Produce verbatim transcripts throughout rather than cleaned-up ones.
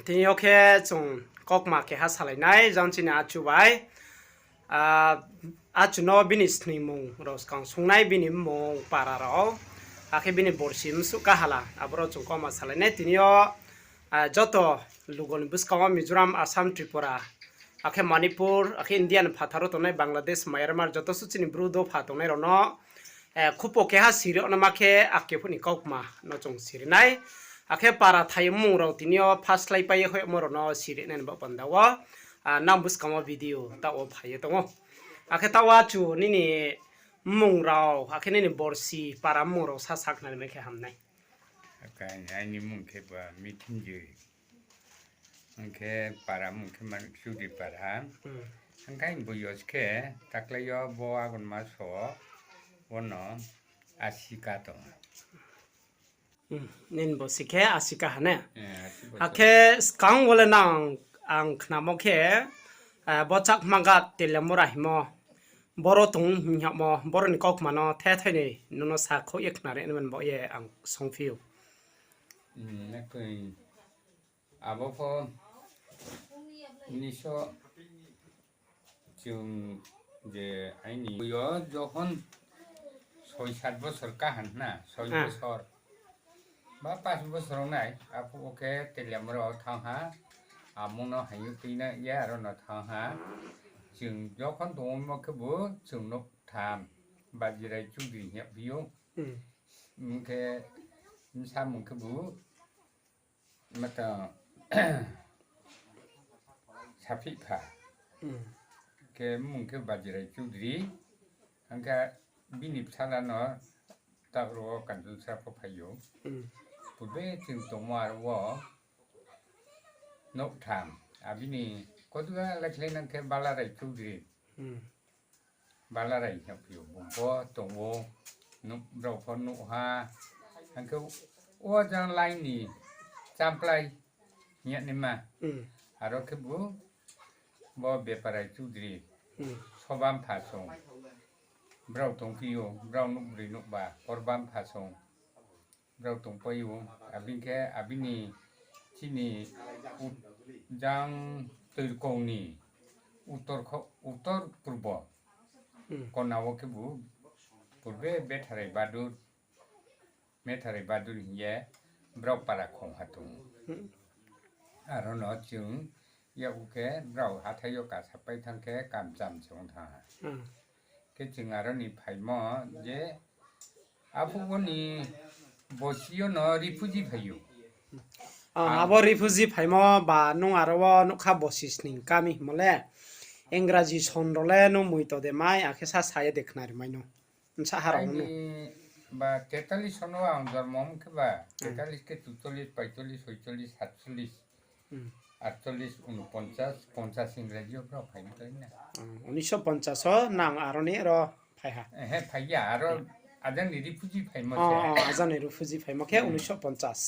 Tini yo khe chung kaukma keha salai nai, jang chini achu bai. Ah, achu no bini sningmung rao skang sungnai, bini mmung, para rao, akhe bini borsi msuh kahala, aboro chung kaukma salai nai. Tini yo, ah, joto lugo ni buskang wo Mizoram, Assam, Tripura, akhe Manipur, akhe India ni phathar wo tongnai Bangladesh, Myanmar, joto suh chini Bru dopha tongnai rao no, eh, khupo keha siri yag naima khe ake phuh ni kaukma no chung siri nai. Akhe para thai mmung rao tini yo phaslaipai ye hoihmo rao no siri nai ni baoh panda wo, ah, nang buskang wo video taoh wo phai ye tong ou. Akhe taoh wo achu nini mmung rao, akhe nini borsi, para mmung rao sa sakhnari mai khe ham nai. Akhe aini mmung khe ba Mithinjoi. Ang khe para mmung khe Manik Chudri para. Ang khe aini boyos khe taklai yo bo Agon mas wo, bono asi ka tong. Nini bosi khe asi ka ha ne? Akhe skang wo le nang ang khnamo khe, ah, bo Chakmaghat Teliamura hingmo, boro tong hing yagmo, boro ni kaukma no thethai ni nono sakhouh ye khnari nai man baoh ye ang songphi ou. Abo pho niso chung je aini yo jokhon soi sat bosor kaha na, soi bosor ba pas bosor ong nai, aphuh wo khe Teliamura wo thanng ha, amung no haing yo tuinai ye aro no thanng ha. Chung jokhon tongmo khebu chung nouh tham, Bajirai Chudri hing yagphi ou. Ong khe bsa mung khebu mata saphihpha. Khe mmung khe Bajirai Chudri. Ang khe bini bsala no takro wo Kanchonsra pho phai ou. Purbe chung tongmo aro wo nouh tham. Abini koduga lekhlai nang khe Balarai Chudri. Balarai hing yagphi ou, bung pho tong ou, brao pho nuh ha. Ang khe o jang line ni Champlai hing yag naima. Aro khebu bo Beparai Chudri, Sobam Phasong. Brao tongphi ou, brao nouhbroi nouhba, Korbam Phasong. Brao tongpai ou, abini khe abini chini jang toirkong ni utor purbo kona wo khebu purbe Betharai Badur, Metharai Badur hing ye brao para khong ha tong ou. Aro no chung yakgu khe brao hathái yo kasapai thanng khe kamcham se ong thanng ha. Khe chung aro ni phaimo je aphuh wo ni bosi yo no refugee phai ou. Abo refugee phaimo ba nung aro wo nougkha bosi sning kami hingmo le, Engraji son rao le nung moito de mai, akhe sa sa ye de khnari mai no. Bsa ha rao no. Ba তেতাল্লিশ son wo ang jormo ong khe ba, তেতাল্লিশ khe চুয়াল্লিশ, পঁয়তাল্লিশ, ছয়চল্লিশ, সাতচল্লিশ, আটচল্লিশ, ঊনপঞ্চাশ, পঞ্চাশ Engraji yo brao phai mi tong na. উনিশশো পঞ্চাশ wo nang aro ni aro phai ha. Phai ya, aro ajang ni refugee phaimo se. Ajang ni refugee phaimo khe উনিশশো পঞ্চাশ.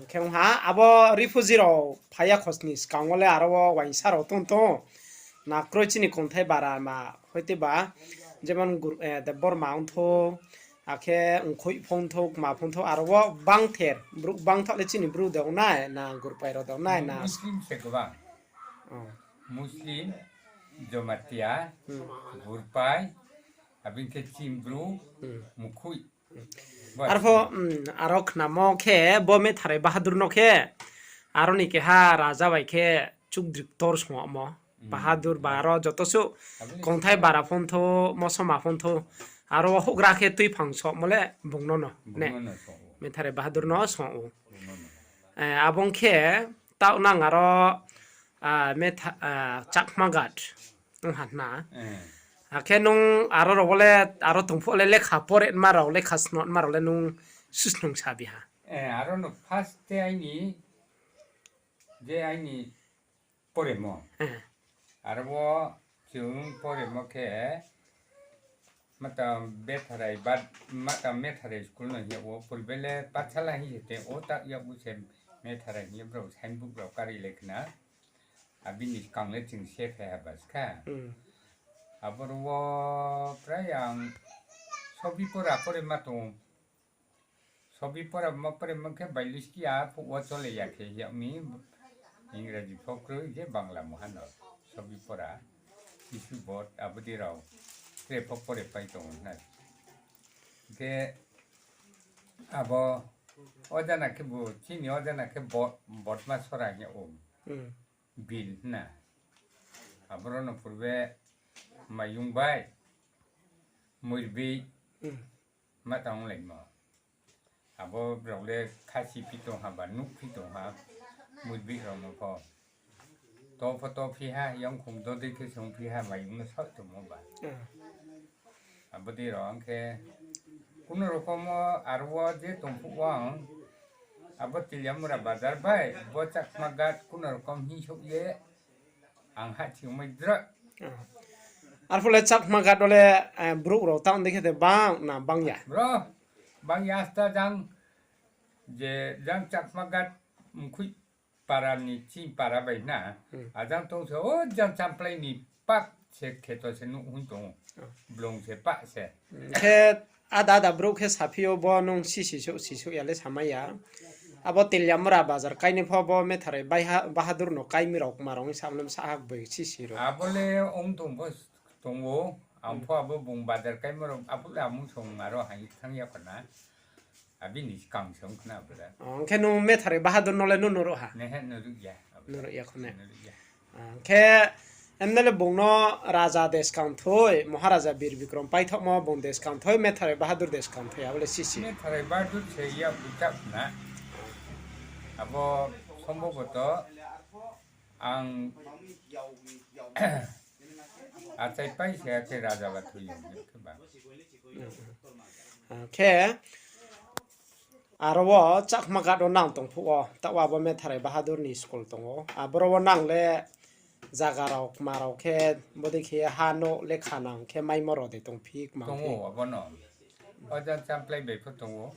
Khe ong ha, abo refugee rao phai ya khosni skang wo le aro wo uaingsa rao tong tong. Na kroi chini kongthai bara ma hoite ba, যেমন Debbarma ongthou, akhe Ongkhoih phongthou, kma phongthou, aro wo bangther, brouh bangther le chini Bru de ong nai, na Gurpai rao de ong nai, na Muslim se kbang. Muslim, Jomatia, Gurpai, abini khe chini Bru, Mukhoih. Arpho, aro khnamo khe bo Metharai Bahadur no khe, aro ni keha raja bai khe chukdri ktor songmo. Bahadur ba aro joto suh kongthai bara phongthou, mosoma phongthou, aro houhgra khe tuiphang somo le bung no no ne. Metharai Bahadur no song ou. Abo ong khe taoh nang aro Chakmaghat ong ha na. Akhe nung aro rao wo le, aro tong phuh le lekha pore nma rao, lekha sno nma rao le nung susnung sabi ha. Aro no first te aini, je aini poremo. Aro wo chung poremo khe, mata Betharai, mata Metharai school no hing yag wo, purbe le Pathsala hing se tong ou, taoh yakgu se Metharai hing ye brao signboard rao kari le khna. Abini skang le chung se phai ha ba skha. Aboro wo prai ang sobi pora porema tong ou. Sobi pora ma pore ma khe biology a phuh wo chole ya khe yag mi, Ingraji pho kroi je Bangla muha no. Sobi pora, Sisu Bodh, abo dei rao tre pho pore pai tong ou na. Hing khe abo ojana khe bo, chini ojana khe Bodh, Bodhma sora hing yag ou. Bil hna. Aboro no purbe Mayung bai, Muirbih, ma tang onglaimo. Abo rao le khasi phi tong ha ba, nuh phi tong ha, Muirbih rao no pho. To pho to phi ha, yangkhung dodei khe sung phi ha, Mayung no saoh tongmo ba. Abo dei rao ang khe, kuno rokom wo aro wo je tong phuh wo ang, abo Teliamura bazar bai, bo Chakma Ghat kuno rokom hing souh ye, ang hahchi ongmai dra. Arphuh le Chakma Ghat wo le, brouh rao taoh dei khe de bang na bang ya? Bro, bang ya sta jang, je jang Chakma Ghat mkhui para ni chini para bai na. Ajang tong se, o jang Champlai ni pak se kheto se nuh hing tong ou. Blung se pak se. Khe ada ada brouh khe saphi yo bo nung sisi souh, sisi souh ya le samai ya. Abo Teliamura bazar kaini pho bo Metharai Bahadur no kaimi rao kma rao sa mlem sa hak bai sisi rao. Abo le ong tong pho tong ou, ang pho abo bung bazar kaimo rao, abo le amung song aro hai thanng ya khna. Abini skang se ong khna abo le. Ong khe nung Metharai Bahadur no le nung nuh ruh ha? Nehe, nuh ruh ya. Nuh ruh ya khna. Khe, emne le bung no raja de skang thoi, Maharaja Bir Bikrom paithohmo bung de skang thoi, Metharai Bahadur de skang thoi, abo le sisi. Metharai Bahadur se ya buchak na. Abo sombhoboto ang achai pai se khe raja ba thoi yo khe ba. Khe, aro wo Chakma Ghat wo nang tong phuh wo, taoh abo Metharai Bahadur ni school tong ou. Aboro wo nang le zaga rao kma rao khe, bodei khe ha no lekha nang khe maimo rao de tongphi kma tong ou, abo no. O jang Champlai bai pho tong ou.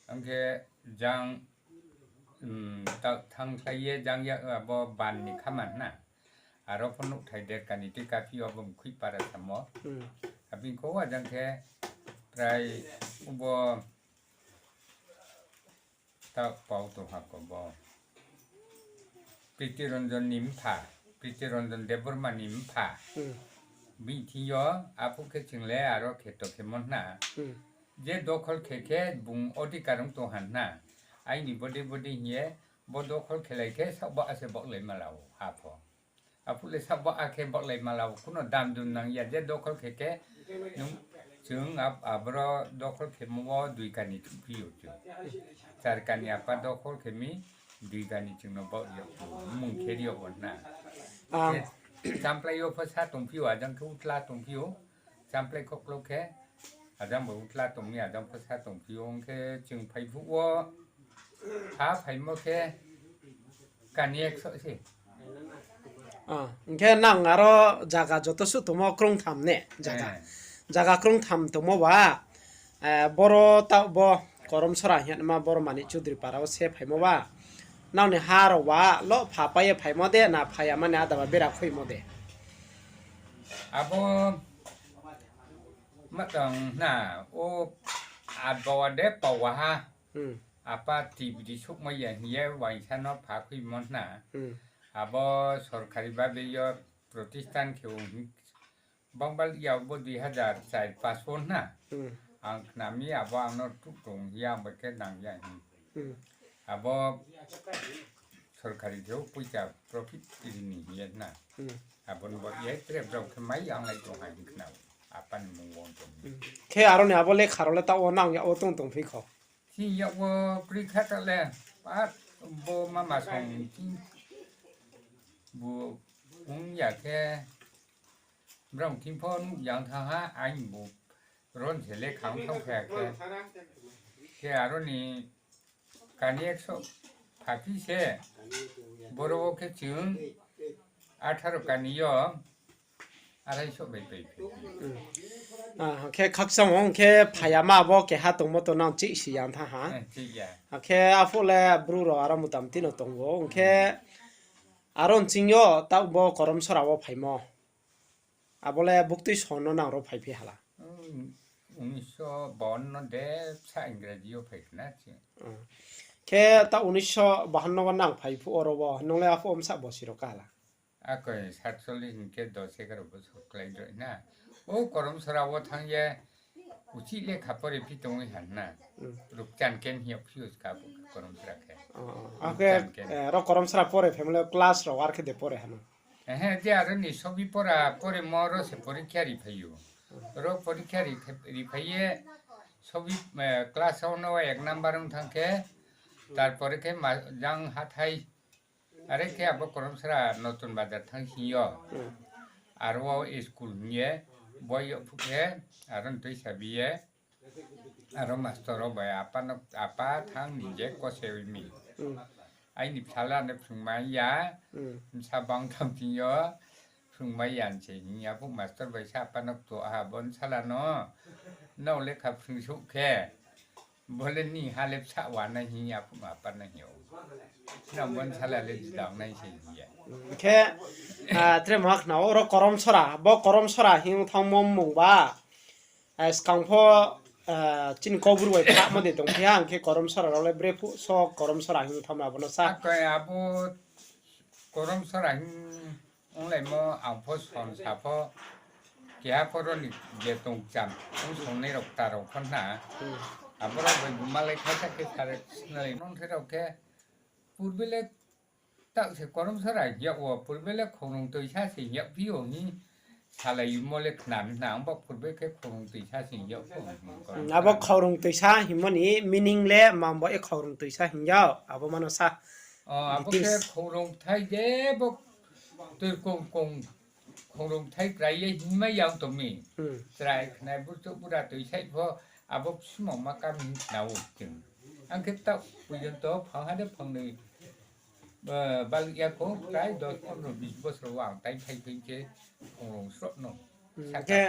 Ang khe jang, thanngkhlai ye jang ya abo ban ni khaman na. Aro pho nouhthai derkani tui kaphi abo mkhui para samo. Abini kho ajang khe prai ubo ta pau tong ha ko bo. Priti Ranjan ni mpha, Priti Ranjan Debbarma ni mpha. Bini thing yo aphuh khe chung le aro kheto khemo hna. Je dokhol khe khe bung odhikar ong tong ha hna. Aini bodei bodei hing ye bo dokhol khelai khe saohba se baohlai ma la ou ha pho. Aphuh le saohba khe baohlai ma la ou, kuno dam dun nang ya je dokhol khe khe nung chung aboro dokhol khemo wo dui kani thungphi ou chung. Char kani apa dokhol khe mi dui kani chung no baoh ri yag phi ou, mung khe ri yag ou hna. Champlai yo pho sa tongphi ou, ajang khe utla tongphi ou, Champlai khoklo khe, ajang bo utla tong mi, ajang pho sa tongphi ou, ong khe chung phai phuh wo, ha phaimo khe, kani ekso se. Hing khe nang aro zaga joto suh tongmo krungtham ne? Zaga krungtham tongmo ba, boro taoh bo Korom Sora hing ye ma boro Manik Chudri para wo se phaimo ba. Nang ni ha rao ba lo pha pai ye phaimo de, na pha ya mani ada ba bera khuimo de? Abo ma tang hna, o abo de pawa ha. Apa T V di souhmai ya hing ye uaingsa no pha khuimo hna. Abo sorkari babe yo protestan khe ou hing, bangbal ya bo dui hazar char pas wo hna. Ang khna mi abo ang no tuh tong ya, ang bai khe nang ya hing. Abo sorkari khe ou poicha profit ri ni hing ye hna. Abo ni bo ye tre brao khe mai ya onglai tong ha hing khna ou. Apa ni mung wo tong. Khe aro ni abo lekha rao le taoh wo nang yak wo tong tongphi kho? Chini yak wo kroi kha ta le, pa bo mama song chini bo ong ya khe, brao thing pho nuh yang thanng ha, aini bo ron se lekha ong thanng phi ya khe. Khe aro ni kani ekso phaphi se, boro wo khe chung atharo kani yo, arai souh bai pai phi. Khe khakchang ong khe phai ya ma abo keha tongmo to nang chih si yang thanng ha. Akhe aphuh le bru rao aro mutamti no tong ou, ong khe aro nching yo taoh bo Korom Sora wo phaimo. Abo le buktui so no nang ro phaiphi hala? Unisho bawanno de bsa Ingraji yo phai khna chini. Khe ta unisho bahanno wo nang phai phuh oro wo, nung le aphuh wo bsa bosi rao kala? Akoi satchollis hing khe dos egaro bosor klái droi na. O Koromsora wo thanng ye uchih lekha pore phi tongwi ha na. Rukchan ken hing yag phi o ska bo Koromsora khe. Akhe, ro Koromsora pore family class rao ar khe de pore ha no? Ehe, je aro ni sobi pora poremo ro se porikha ri phai ou. Ro porikha ri phai ye sobi, class wo no ek number ong thanng khe, tarpore khe jang hathái, are khe abo Koromsora Notun Bazar thanng sing yo. Aro wo school hing ye, boi yag phuh khe, aro ni tuisa bi ye, aro mastor rao bai apa no, apa thanng ni je kose wi mi. Aini bsala no phrungmai ya, bsa bang tham thing yo, phrungmai ya se hing ya phuh mastor bai sa apa no kto ha bo bsala no, nrao lekha phrungsouh khe, bo le ni ha le bsa wa nai hing ya phuh apa no hing ou. Nang bo bsala le jidang nai se hing ye. Khe, tre ma khna wo ro Koromsora, bo Koromsora hing thanngmo mmung ba, skang pho, chini Kaubru bai phamo de tongphi ha, hing khe Koromsora rao le bre phuh so Koromsora hing thanngmo abo no sa. Akoi abo Koromsora hing onglaimo ang pho sonsa pho, keha pho ro ni je tongcham ong songnai rao kta rao pho na. Abo rao bai buma lai khaisa khe sare snalai nong the rao khe, purbe le taoh se Koromsora hing yag wo, purbe le Khorung Toisa se hing yag phi ou hing salai mo le khna na, ang bo purbe khe Khorung Toisa se hing yag pho. Abo Khorung Toisa hingmo ni meaning le ma bo e Khorung Toisa hing yag, abo ma no sa. Abo khe Khorung Bthai je bo tui kong kong Khorung Bthai krai ye hingmai ya ong tong mi. Chrai khnai burchouh bura toisa pho abo sumang ma kam hing khna ou chung. Ang khe taoh porjonto phang ha de phangnoi, bal ya kho, prai dos, pondro, bis bosor wo ang tai phai phai khe Khorung sroh no. Khe,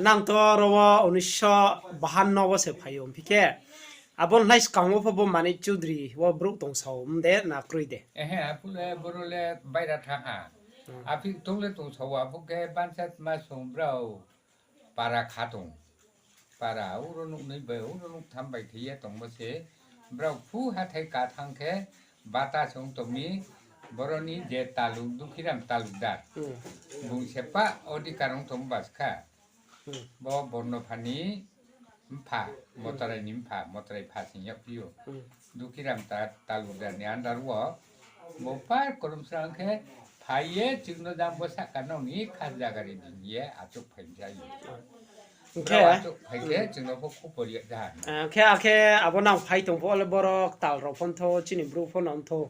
nang to ro wo unisho bahanno wo se phai ou phi khe, abo nai skang wo pho bo Manik Chudri wo brouh tongsao mde na kroi de? Ehe, aphuh le boro le baira thanng ha. Aphi tong le tongsao, aphuh khe bansa tma song brao para kha tong. Para uro nouhnoi bai uro nouhtham bai khe ye tongmo se. Brao phu hathái ka thanng khe bata se ong tong mi, boro ni je taluk, Dukhiram talukdar. Bung se pa odhikar ong tong ba se kha. Bo Bornopha ni mpha, Motorai ni mpha, Motorai pha sing yag phi ou. Dukhiram ta-, talukdar ni under wo, bo par Koromsora ong khe phai ye chung no jang bo sahka nrao ni khas zaga ri di hing ye achouh phai ja ou. Hing khe, achouh phai khe chung no pho khupor yag ja. Khe akhe abo nang phai tong pho le boro ktal rao pho ongthou, chini brouh pho no ongthou.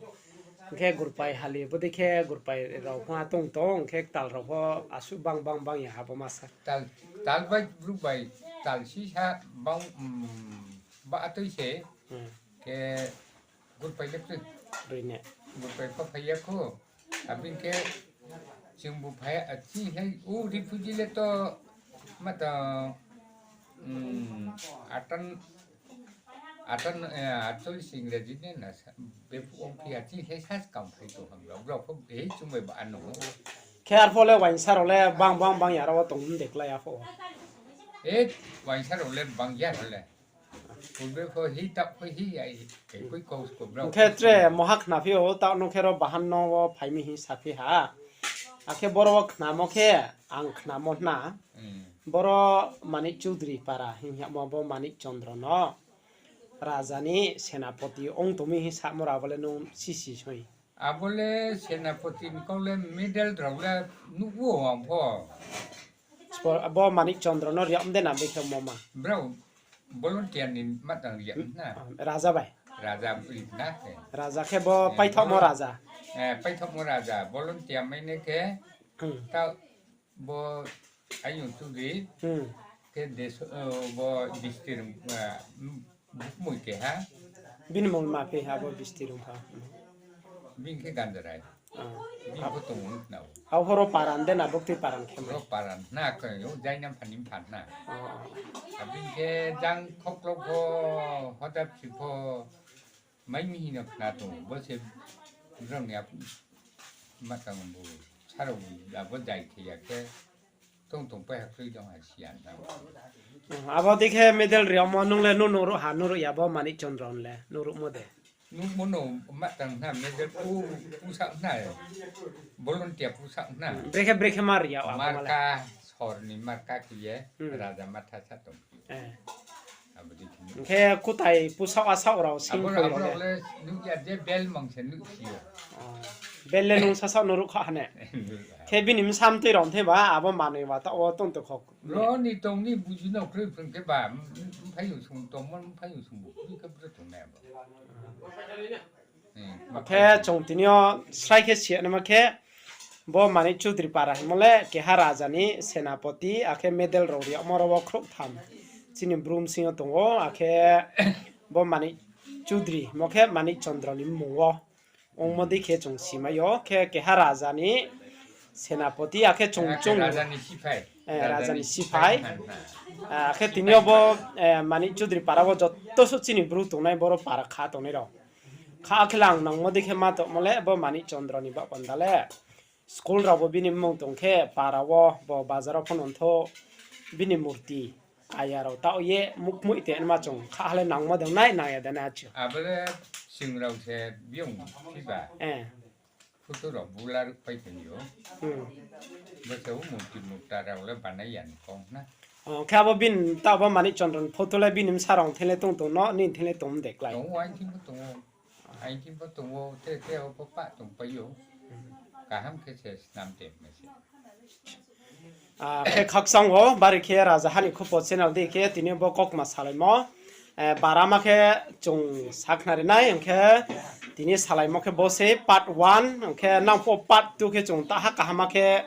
Hing khe Gurpai hali, bodei khe Gurpai rao pho ha tong tong, hing khe ktal rao pho asuh bang bang bang ya ha bo ma sa. Ktal, ktal bai brouh bai ktal sisa bang, ba atoi se. Khe Gurpai le kroi. Gurpai pho phai ya kho. Abini khe chungbu phai, chini le, o refugee le to, ma tang, atan, atan, atchollis Ingraji ni na, bephuh ong phi ya, chini le sa skang phai tong ha, brao, brao pho, e, chung bai ba ano. Khe arphuh le uaingsa rao le bang bang bang ya rao wo tong mde klái ya pho. E, uaingsa rao le bang ya rao le. Purbe pho hi, taoh pho hi, ai, koi kau sko brao. Hing khe tre moha khna phi ou, taoh no khe ro bahanno wo phai mi hing sa phi ha. Akhe boro wo khnamo khe, ang khnamo na. Boro Manik Chudri para hing yagmo bo Manik Chandra no raja ni senapoti ong tong mi hing samo rao abo le nung sisi soi. Abo le senapoti ni kau le middle rao le nuh ou ang pho. Bo Manik Chandra no riam de na bekhe mo ma? Brao volunteer ni ma tang riam na. Raja bai? Raja ri na khe. Raja khe bo paithaohmo raja? Paithaohmo raja, volunteer mai nai khe, ta bo Ayong Chudri, khe deso, bo Bistirung, bukmoi keha. Bini mung ma phi ha bo Bistirung pha? Bini khe Ganjarai. Bini pho tong ou khna ou. Abo ro paran de na, buktui paran khe mai? Ro paran na khe, o jainam pha ni pha na. Abini khe jang khoklo pho, hodap si pho, mai mi hing no khna tong ou, bo se brao ni ap-, ma tang bu, sarao bu, abo jai khe ya khe, tong tong pai ha kroi dong ha si ya na. Abo dei khe medal ri yagmo nung le nuh nuh ruh ha, nuh ruh ya bo Manik Chandra le nuh ruhmo de? Nuhmo no ma tang na, medal pu, pusa na, volunteer pusa na. Brekhe brekhe ma ri ya abo ma le? Marka, sor ni marka khe ye, raja matha sa tong. Abo dei khe. Hing khe kutai pusa asaoh rao sing abo, khoi abo rao le nuh ya je bel mang se nuh si yo. Bel le nung sasaoh nuh ruh kha ha ne? Khe bini bsa mtoi rao theba abo manoi ba taoh wo tong tong kho. Ro ni tong ni buji no kroi phrung khe ba, mphai yo sung tongmo, mphai yo sung bu kroi khe bro tong nai abo. Khe chung tini yo srai khe si ya naima khe, bo Manik Chaudhary para hingmo le keha raja ni senapoti, akhe medal rao ri yagmo rao wo khrouhtham chini Bru bsing yo tong ou, akhe bo Manik Chaudhary mo khe Manik Chandra ni mmung wo ongmo dei khe chung simai yo, khe keha raja ni senapoti, akhe chung chung raja ni siphai. Akhe tini yo bo Manik Chaudhary para wo joto suh chini Bru tongnai, boro para kha tongnai rao. Kha khe le ang nangmo dei khe ma tongmo le bo Manik Chandra ni baoh panda le school rao bo bini mmung tong khe para wo bo bazar wo pho no ntho bini murti kaya rao taoh ye mukmoih te nma chung kha ha le nangmo de nai nang ya de nai achu. Abo le sing rao se biong phiba. Photo rao bula ruhpai tong yo. Bo se murti murta rao le banai ya ni kong na. Khe abo bini taoh bo Manik Chandra ni photo le bini bsa rao thing le tong tong no, nini thing le tong de klái? Tong ou, aini thing pho tong ou. Aini thing pho tong ou, tre tre o pho pah tongpai ou. Kaham khe se snam te nai se. Khe khakchang wo bari khe Rajaha ni Khupo channel dei khe tini bo kaukma salaimo, bara ma khe chung sakhnari nai, ong khe tini salaimo khe bo se part one, ong khe nang pho part two khe chung taha kaham ma khe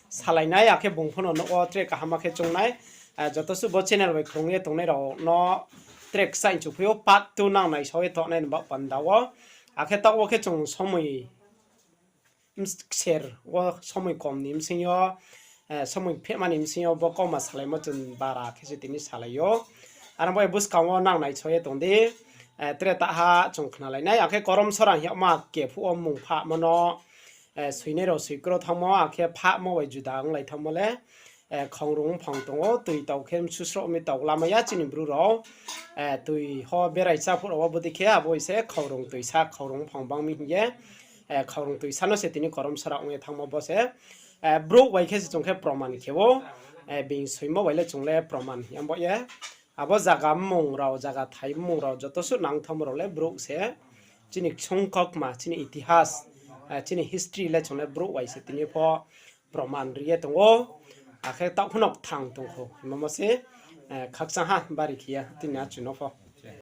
salai nai, akhe bung pho no nouh wo tre kaham ma khe choung nai. Joto suh bo channel bai khrung ye tongnai rao no tre kchaih chu phi ou, part two nang naisao ye tongnai ni baoh panda wo. Akhe taoh wo khe chung somoi kser wo somoi kom ni bsing yo, somoi phehma ni bsing yo bo kaukma salaimo chung bara khe se tini salai ou. Aro bo buskang wo nang naisao ye tong di, tre taha chung khnalai nai, akhe korom sora hing yagma kephuh wo mmung phahmo no soinai rao soi kro thanngmo, akhe phahmo bai juda onglai thanngmo le, khongrung mphang tong ou, tui tau khe msusroh mi tau lama ya chini Bru rao. Tui ho berai chá phuh rao wo bodei khe abo se khongrung tuisa, khongrung mphang bang mi hing ye, khongrung tuisa no se tini korom sora ong ye thanngmo bo se. Brouh bai khe se chung khe proman khe ou, being soimo bai le chung le proman hing ye bo ye. Abo zaga mmung rao, zaga thai mmung rao, joto suh nang thanngmo rao le brouh se. Chini ksung kaukma, chini itihas, chini history le chung le brouh bai se tini pho proman ri ye tong ou. Akhe taoh pho no kthang tong khou hingmo mo se, khakchang ha bari khe ya tini achu no pho.